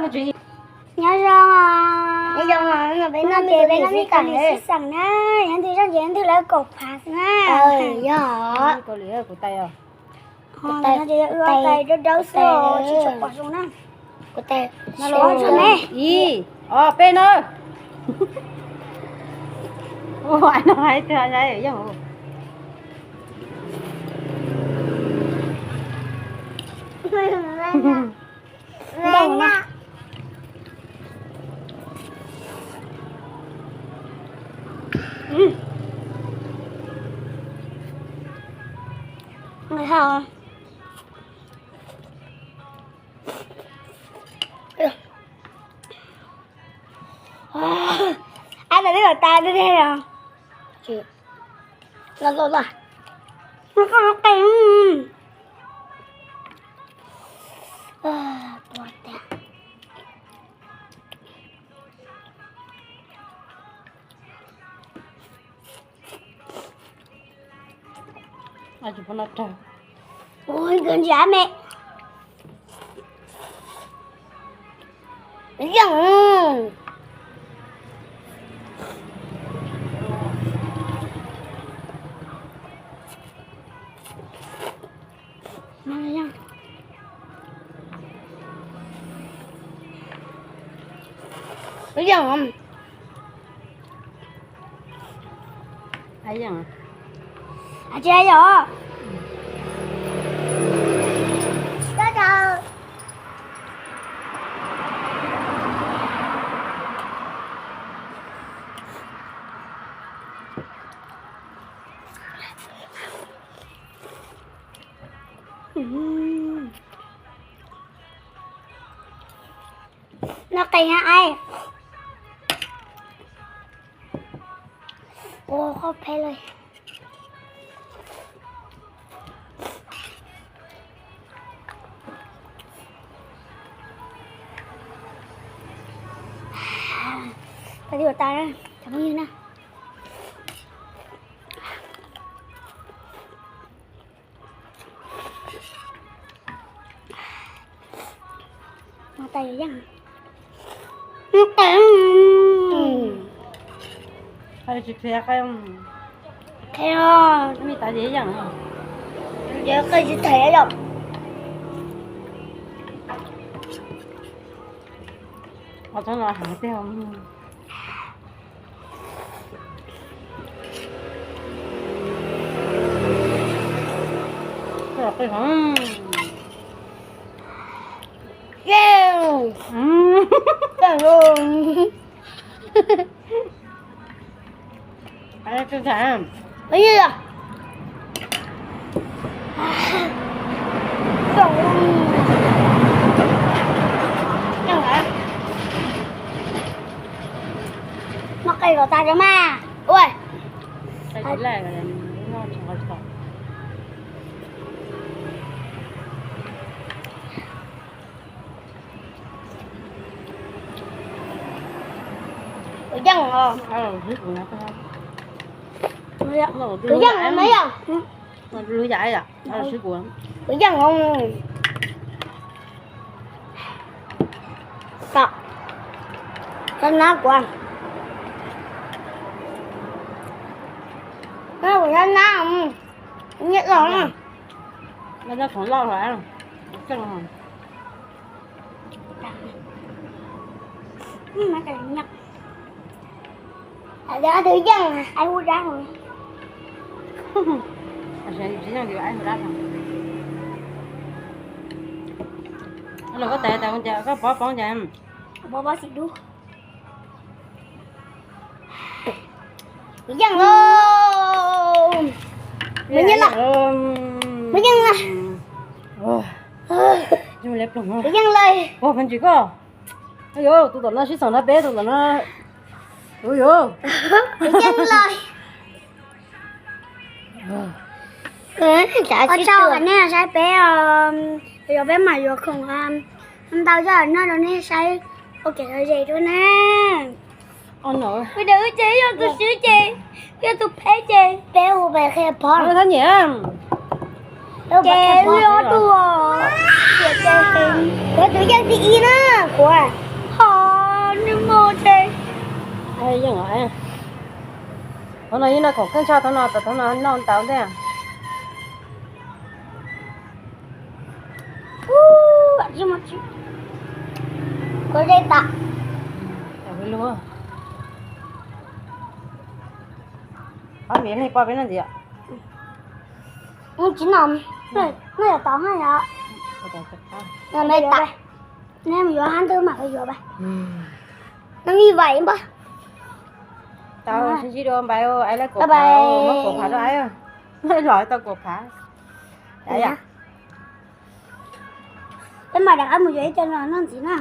Nyob zoo, no ces peb noj mov Kaus Lim sib xeem na, yog leej twg txog ces leej twg lawv kaum phav xwb na. Yog, no ces yog wb ob tais dawb dawb xwb os, tsis tshua pom zoo na. Ib, ob, peb na. Ua no hais tias yeej. Ab, tas li kom tas li os. Los los los. Ui, nkawd ntsia me. Yeej. Yeej. Tsis yog. Noj qe na ai. Ua qhov phem lawm. Peb twb ua tas na, cov phooj ywg na. Ua tas yuav yeej. Qhia, qhia, qhia, qhia, qhia, qhia, qhia tsis them yom. Ua txhob los heev tiag. Noj qe kom tas rau mas. Ua. Kuv yeej os. Kuv yeej os. Kuv yeej os. Txhob nab kuv. Kuv txhob nab. Nyiam los. Tus yeej. Los koj tais tas cas koj pov pov cas. Pov pov xim dub. Yeej los. Yeej los. Yeej los. Yeej los. Yuav tus tom no sib xaum no peb tus tom no. Yuav, yuav. Yeej los. Ua tsaug qhov nej saib peb os, yog peb mam yuav khoom ntau zaj noj rau nej saib ua kev lom zem dua na. Video ces yog tus swb ces, yog tus phem ces peb hu peb qhia pov. Thab Nyiam, Ces ob tug, kuv tus yeej thib ib na, kuv ho nws mus ces. Thaum no yeej noj khoom kawg ntshe thaum no, thaum no noj ntau ntej. Kuv ze tas. Qhov vim nej poj peb noj ntxiv. Tsis no, noj yuav tau na yom. Noj me tas, nej mus yuav hab ntawd mam li yuav. Noj me vais npab. Tau sib ntsib dua npais, muab kuam phav rau aib, los tau kuam phav. Peb mam rov qab mus yuav ib co no noj ntxiv na.